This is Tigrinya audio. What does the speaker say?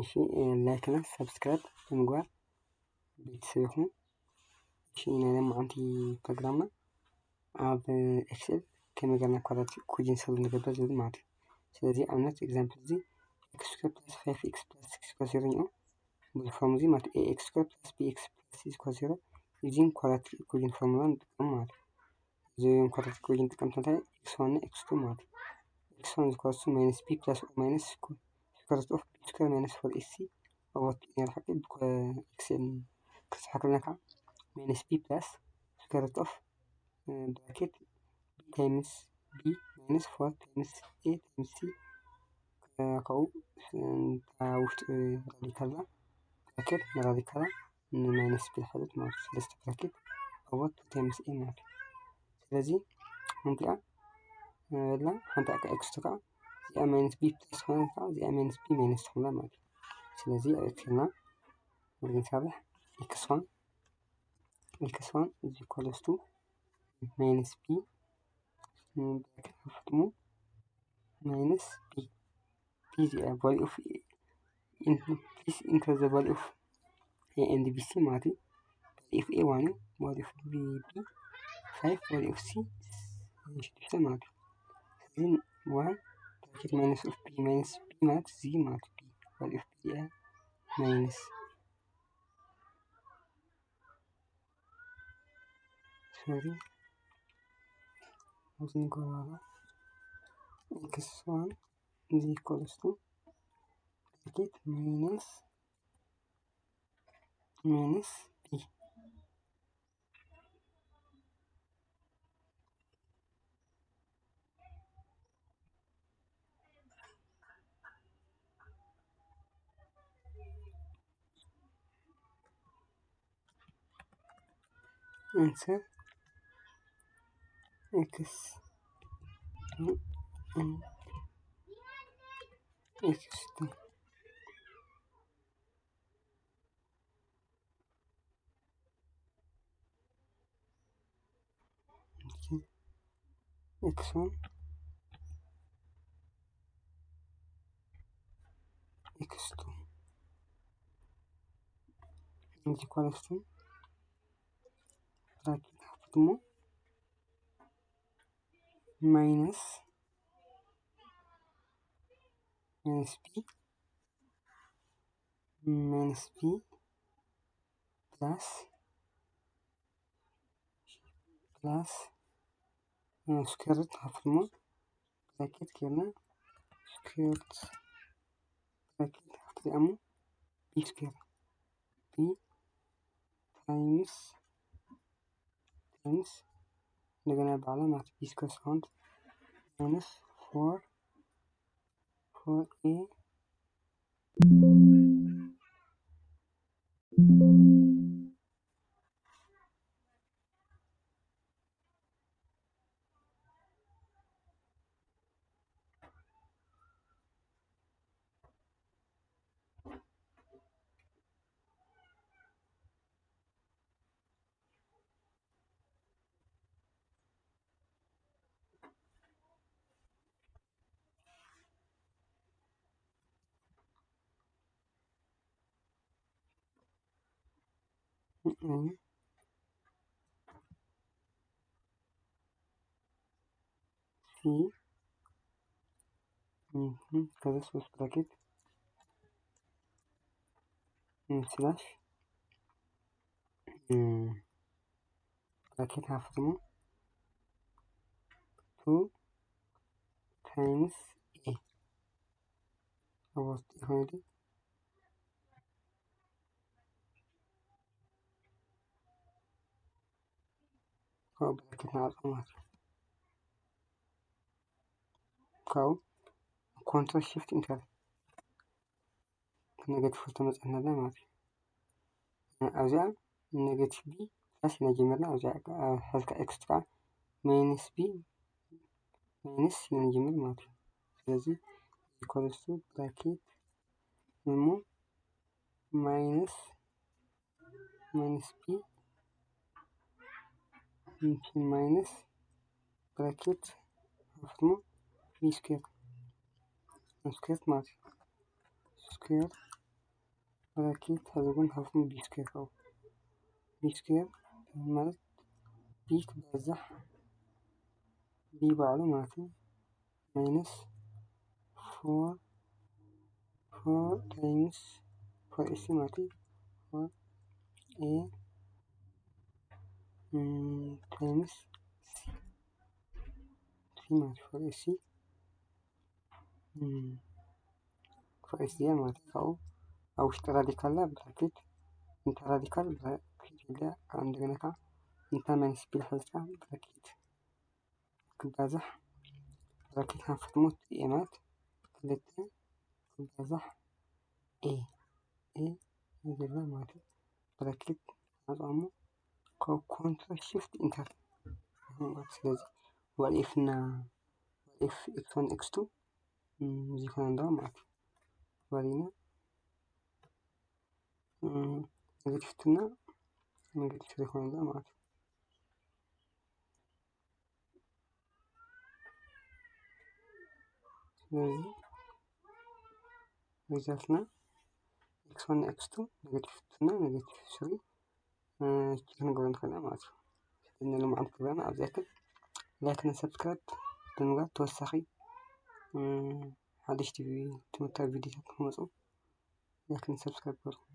እሺ፣ ላይክ እና ሰብስክራይብ ብምግባር ቤተሰብ ይኹኑ። እሺ፣ ናይ ሎማዓንቲ ፕሮግራምና ኣብ ኤክስኤል ከመይ ጌርና ኳድራቲክ ኢኩዌሽን ሶልቭ ንገብር ዝብል ማለት እዩ። ስለዚ ኣብነት ኤግዛምፕል እዚ x square plus five x plus six equals zero እኒኦ። ብዙ ፎርም እዚ ማለት a x square plus b x plus c equals zero using quadratic equation formula ንጥቀም ማለት እዩ። እዚኦም ኳድራቲክ ኢኩዌሽን ንጥቀም እንታይ x one እና x two ማለት እዩ። x one equals to minus b plus o minus square root of b square minus four ac over two ነይሩ ሓቂ ብኮ-፣ ኤክስኤል ክስሓክልና ከዓ minus b plus square root of bracket b times b minus four times a times c ካብኡ እታ ውሽጢ ራዲካልና ብራኬት ንራዲካላ ንማይነስ ቢ ሓዘት ማለት እዩ። ሰለስተ ብራኬት ኦቨር ቱ ታይምስ ኤ ማለት እዩ። ስለዚ ሓንቲኣ በላ ሓንቲ ኣካ ኤክስ ትካ እዚኣ ማይነስ ቢ ፕላስ ዝኾነ ከዓ እዚኣ ማይነስ ቢ ማይነስ ትኾንላ ማለት እዩ። ስለዚ ኣብ ኤክስና ወርግን ሳብሕ ኤክስ ዋን ኤክስ ዋን እዚ ኮለስቱ ማይነስ ቢ ብራኬት ክፍጥሙ ማይነስ ቢ ቢ እዚኣ value of a in please enter the value of a and b c ማለት እዩ። Value of a one እዩ። Value of b b five value of c ሽዱሽተ ማለት እዩ። ስለዚ one bracket minus of b minus b ማለት እዚ ማለት እዩ። Value of b እዚኣ ማይነስ ሶሪ ኣብዚ ንገባባ ኤክስ ዋን እዚ equals to bracket minus minus b enter x two and x two x one x two is equals to bracket half ደግሞ minus minus b minus b plus plus square root half ደግሞ bracket ጌርና square root bracket half እሞ b square b times times እንደገና ባዕላ ማለት b square sound minus four four a ሲ ከዛ ሶስት ብራኬት ስላሽ ብራኬት ሃፍ ደግሞ ቱ ታይምስ ኤ ኣብ ውስጥ ይኾን ካብኡ ብራኬት ንዓጽዎ ማለት እዩ። ካብኡ ኮንትሮል ሽፍት ኢንተር ነገቲቭ ፎር ተመፅእና ማለት እዩ። ኣብዚኣ ኔጌቲቭ ቢ ፕላስ ኢና ጀሚርና። ኣብዚኣ ሕዚ ከዓ ኤክስ ከዓ ማይነስ ቢ ማይነስ ኢና ንጀምር ማለት እዩ። ስለዚ ኢኳልስ ቱ ብራኬት እሞ ማይነስ ማይነስ ቢ ማይነስ ብራኬት ሃፍ ቢ ስኩዌር ስኩዌር ማለት እዩ። ስኩዌር ብራኬት ሕዚ ግን ሃፍትሙ ቢ ስኩዌር ካብኡ ቢ ስኩዌር ማለት ቢ ክባዛሕ ቢ ባዕሉ ማለት እዩ ማይነስ ፎር ፎር ታይምስ ፎር ኤሲ ማለት እዩ ፎር ኤ ታይምስ ሲ ማለት ፎር ኤሲ ፎር ኤሲ ማለት ካብኡ ኣብ ውሽጢ ራዲካል ብራኬት እንተ ራዲካል ብራኬት ኢለ ካብ እንደገና ከዓ እንተ ማይነስ ቢ ሓዝካ ብራኬት ክባዛሕ ብራኬት ሃፍትሙ ቲ ኤ ማለት ክልተ ክባዛሕ ኤ ኤ ዘላ ማለት ብራኬት ኣፅዋሙ ካብ ኮንትሮል ሽፍት ኢንተር ስለዚ what if እና what if x one x two ዘይኮነ ኣለዋ ማለት እዩ። ወዲና negative two እና negative three ኮይና ማለት እዩ። ስለዚ result ና x one x two negative two እና negative three check ንገብሮ ንኽእል ማለት እዩ። ስለዚ ንሎማዓንቲ ፕሮግራም ኣብዚ ያክል like ን subscribe ብምግባር ተወሳኺ ሓደሽቲ ትምህርታዊ ቪዲዮታት ንክመፁ like ን subscribe ግበሩ።